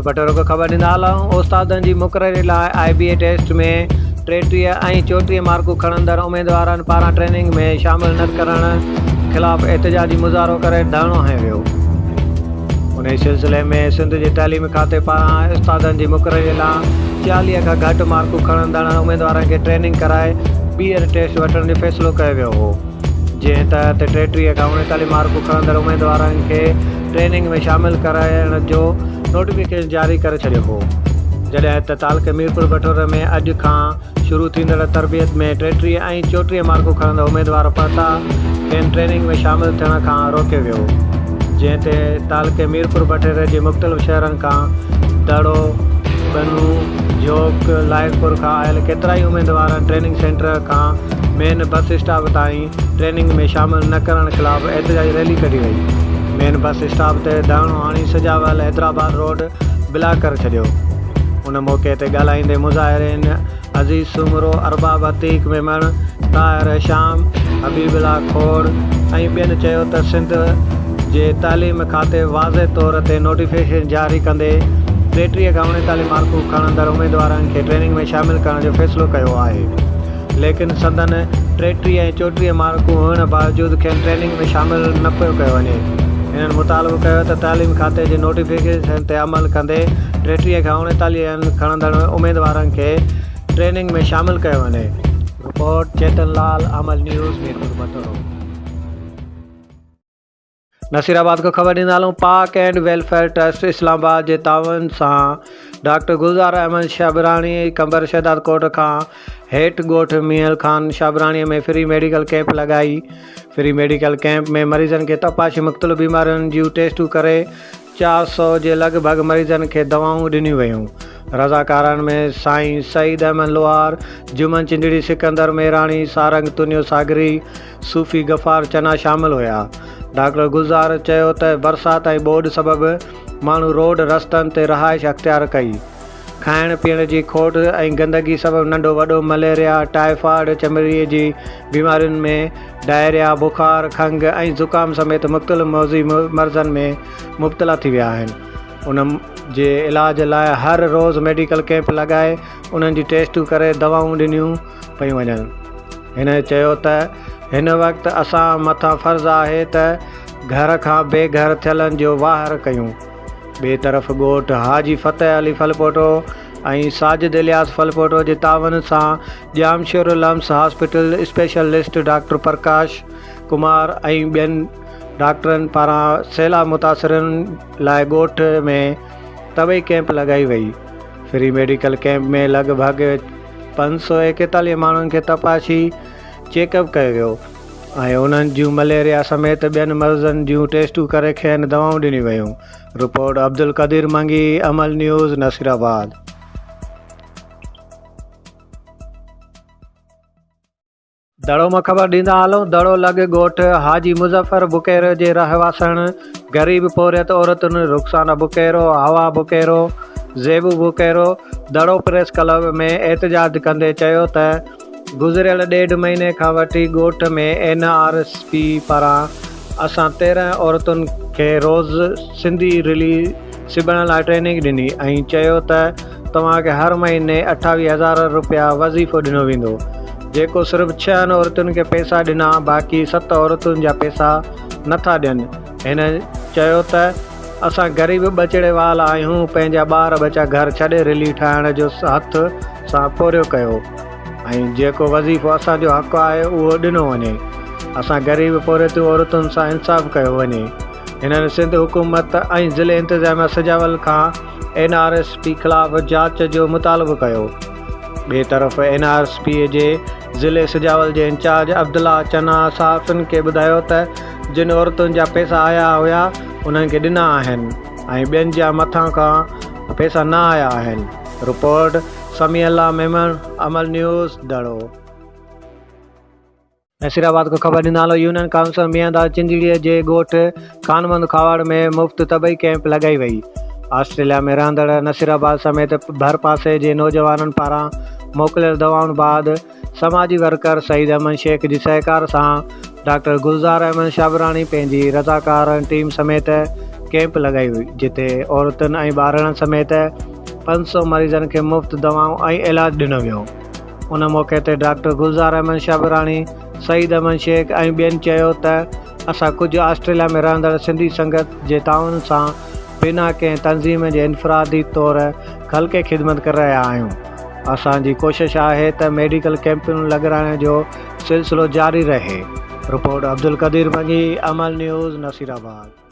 ميرپور بٺورو کان خبر ڏيندا هلون استادن جي مقرري لاء آء بي اي ٽيسٽ ۾ 33 ۽ 34 مارڪون کڻندڙ اميدوارن پاران ٽريننگ ۾ شامل نه ڪرڻ خلاف احتجاجي مظاهرو ڪري ڌرڻو هنيو ويو. انهي سلسلي ۾ سنڌ جي تعليم کاتي پاران استادن جي مقرري لاء 40 کان گهٽ مارڪون کڻندڙ اميدوارن کي ٽريننگ ڪرائي ٻيهر ٽيسٽ وٺڻ جو فيصلو ڪيو ويو هو. جنهن تحت 33 کان 39 مارڪون کڻندڙ اميدوارن کي ٽريننگ ۾ شامل ڪرائڻ جو نوٽيفڪيشن جاري ڪري ڇڏيو هو. جڏهن ته تعلقي ميرپور بٺوري ۾ اڄ کان شروع ٿيندڙ تربيت ۾ 33 ۽ 34 مارڪون کڻندڙ اميدوار پهتا کين ٽريننگ ۾ شامل ٿيڻ کان روڪيو ويو. جنهن تي تعلقي ميرپور بٺوري جي مختلف شهرن کان دڙو، ٻنو، جهوڪ، لائقپور کان آيل ڪيترائي اميدوارن ٽريننگ سينٽر کان مين بس اسٽاپ تائين ٽريننگ ۾ شامل نه ڪرڻ خلاف احتجاجي ريلي ڪڍي وئي. مين بس اسٽاپ تي ڌرڻو هڻي سجاول حيدرآباد روڊ بلاڪ ڪري ڇڏيو. ان موقعي تي ڳالهائيندي مظاهرين عزيز سومرو، ارباب عتيق ميمڻ، طاهر هشام، حبيب الله کوڙ ۽ ٻين چيو ته سنڌ جي تعليم کاتي واضح طور تي نوٽيفڪيشن جاري ڪندي 33 کان 39 مارڪون کڻندڙ اميدوارن کي ٽريننگ ۾ شامل ڪرڻ جو فيصلو ڪيو آهي. ليڪن سندن 33 ۽ 34 مارڪون هئڻ باوجود کين ٽريننگ ۾ شامل نه پيو ڪيو وڃي. هنن مطالبو ڪيو ته تعليم کاتي جي نوٽيفڪيشن تي عمل ڪندي 33 کان 39 کڻندڙ اميدوارن کي ٽريننگ ۾ شامل ڪيو وڃي. رپورٽ، چيتن لال، عمل نيوز، ميرپور بٺورو. نصيرآباد کان خبر ڏيندا هلون Pak and welfare trust Islamabad جي تعاون سان ڊاڪٽر گلزار احمد شبراڻي قمبر شهداد ڪوٽ کان هيٺ ڳوٺ Meenhal Khan Shabrani ۾ free medical camp لڳائي فري ميڊيڪل ڪئمپ ۾ مريضن کي تپاشي مختلف بيمارين جون ٽيسٽون ڪري 400 جي لڳ ڀڳ مريضن کي دوائون ڏنيون ويون. رضاڪارن ۾ سائين سعيد احمد لوهار، جمن چنجڙي، سڪندر ميراڻي، سارنگ تنيو ساگري، صوفي غفار چنا شامل هيا. ڊاڪٽر گلزار چيو ته برسات ۽ ٻوڏ سبب ماڻهو روڊ رستن تي رهائش اختيار ڪئي. کائڻ پيئڻ جي کوٽ ۽ گندگي سبب ننڍو وڏو مليريا، ٽائيفائيڊ، چمڙي جي بيمارين ۾ ڊائريا، بخار، کنگهه ۽ زڪام سميت مختلف موذي مرضن ۾ مبتلا ٿي ويا آهن. ان جي علاج لاء هر روز ميڊيڪل ڪئمپ لڳائي انهن جي ٽيسٽون ڪري دوائون ڏنيون پيون وڃن. هن چيو ته هن وقت اسان مٿان فرض آهي ته گهر کان بي گهر ٿيلن جو واهر ڪيون. ٻئي طرف ڳوٺ حاجي فتح علي ڦلپوٽو ۽ ساجد الياس ڦلپوٽو جي تعاون سان Jamshoro LUMHS hospital specialist doctor Prakash Kumar ۽ ٻين ڊاڪٽرن پاران سيلاب متاثرن لاء ڳوٺ ۾ طبعي ڪئمپ لڳائي وئي. فري ميڊيڪل ڪئمپ ۾ لڳ ڀڳ 541 ماڻهن کي تپاسي چيڪ اپ ڪيو ويو ۽ انهن جون مليريا سميت ٻين مرضن جون ٽيسٽون ڪري کين دوائون ڏنيون ويون. رپورٽ، عبدالقدير منگي، عمل نيوز، نصيرآباد. دڙو مان خبر ڏيندا هلون دڙو لڳ ڳوٺ حاجي مظفر بڪيرو جي رهواسڻ غريب پورهيت عورتن رخسانه بڪيرو، حوا بڪيرو، زيبو بڪيرو دڙو پريس ڪلب ۾ احتجاج ڪندي چيو ته گذريل ڏيڍ مهيني کان وٺي ڳوٺ ۾ اين آر پي پاران اسان 13 عورتن کي روز سنڌي رلي سبڻ لاء ٽريننگ ڏني ۽ چيو ته توهان کي هر مهيني 28 هزار رپيا وظيفو ڏنو ويندو جيڪو صرف ڇهن عورتن کي پئسا ڏنا باقي ست عورتن جا پئسا نٿا ڏين هن چيو ته اسان غريب ٻچڙي وال آهيون پنهنجا ٻار ٻچا گهر ڇڏي رلي ٺاهڻ جو هٿ سان پورهيو ڪيو ۽ جيڪو وظيفو اسان جو حق آهي اهو ڏنو وڃي اسان غريب پورهيتون عورتن سان انصاف ڪيو وڃي هنن سنڌ حڪومت ۽ ضلعي انتظاميا سجاول کان اين آر ايس پي خلاف جاچ جو مطالبو ڪيو. ٻئي طرف اين آر ايس پي جي ضلعي سجاول جي انچارج عبدالله چنا صحافين کي ٻڌايو ته جن عورتن جا پئسا آيا هيا انهن کي ڏنا آهن ۽ ٻين جا مٿان کان پئسا نه آيا آهن. رپورٽ، سميع الله ميمڻ، عمل نيوز، دڙو. نصيرآباد کان خبر ڏيندا هلو يونين ڪائونسل ميانداد چنجڙي جي ڳوٺ خان محمد کهاوڙ ۾ مفت طبعي ڪئمپ لڳائي وئي. آسٽريليا ۾ رهندڙ نصيرآباد سميت ڀرپاسي جي نوجوانن پاران موڪليل دوائن بعد سماجي ورڪر سعيد احمد شيخ جي سهڪار سان ڊاڪٽر گلزار احمد شابراڻي پنهنجي رضاڪار ٽيم سميت ڪئمپ لڳائي وئي جتي عورتن ۽ ٻارڙن سميت 500 مريضن کي مفت دوائون ۽ علاج ڏنو ويو. ان موقعي تي ڊاڪٽر گلزار احمد شبراڻي، سعيد احمد شيخ ۽ ٻين چيو ته اسان ڪجهه آسٽريليا ۾ رهندڙ سنڌي سنگت جي تعاون سان بنا ڪنهن تنظيم جي انفرادي طور خلق خدمت ڪري رهيا آهيون اسان جي ڪوشش آهي ته ميڊيڪل ڪئمپون لڳرائڻ جو سلسلو جاري رهي. Report, Abdul Qadir Mangi, Amal news, Nasirabad.